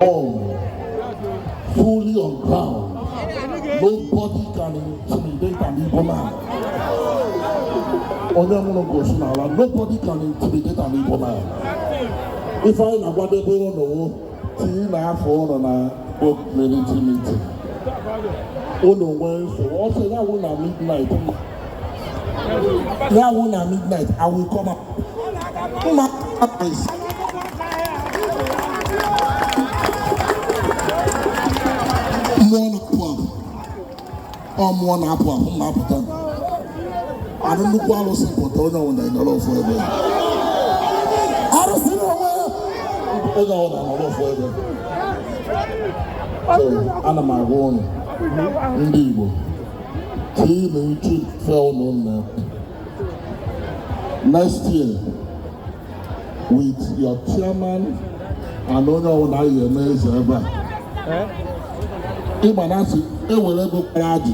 Home, fully on ground. Nobody can intimidate an Igbo man. Onye mụrụ gosi n'ala, nobody can intimidate an Igbo man. Ife anyị na-agwadebe ụlọ wo tinye na afọ ụlọ na community meeting. Ụlọ nwee nsogbu, ọ sị ya wụ na midnight. Ya wụ na midnight, I will come out. Mma mmụọ na-apụ apụ, ọ mmụọ na-apụ apụ m na-apụta. Anụ nnukwu alụsị pụta, onye ọbụla nọrọ ofu ebe. Arụsị n'onwe ya. Onye ọbụla nọrọ ofu ebe. So ana m agwa ụnụ ndị Igbo, tii na uchu fe ụnụ nna. Next year, with your chairman and onye ọbụla anyị eme eze ebe a, ịgba na asị ewere ego kwara ajụ.